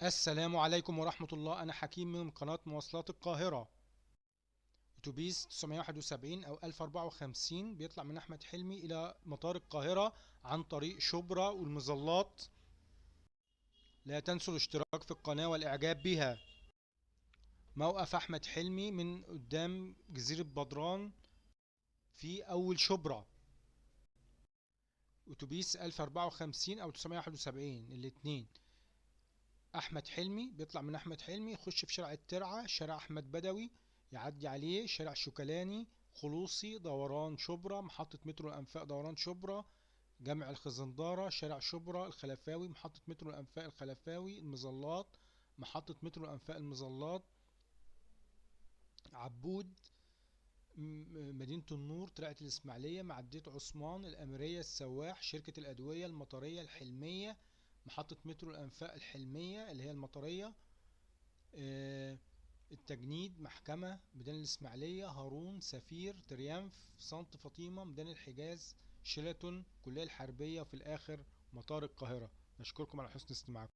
السلام عليكم ورحمة الله. أنا حكيم من قناة مواصلات القاهرة. أتوبيس 971 أو 1054 بيطلع من أحمد حلمي إلى مطار القاهرة عن طريق شبرا والمظلات. لا تنسوا الاشتراك في القناة والإعجاب بها. موقف أحمد حلمي من قدام جزيرة بدران في أول شبرا. أتوبيس 1054 أو 971 الاتنين. أحمد حلمي بيطلع من أحمد حلمي يخش في شارع الترعة، شارع أحمد بدوي، يعدي عليه شارع شوكلاني، خلوصي، دوران شبرا، محطة مترو الأنفاق دوران شبرا، جامع الخزندارة، شارع شبرا الخلفاوي، محطة مترو الأنفاق الخلفاوي، المظلات، محطة مترو الأنفاق المظلات، عبود، مدينة النور، طلعت الإسماعيلية، معدية عثمان، الأميرية، السواح، شركة الأدوية المطرية الحلمية، محطة مترو الأنفاق الحلمية اللي هي المطرية، التجنيد، محكمة، ميدان الإسماعيلية، هارون، سفير، تريانف، سانت فاطمة، ميدان الحجاز، شيراتون، كلية الحربية، وفي الآخر مطار القاهرة. نشكركم على حسن استماعكم.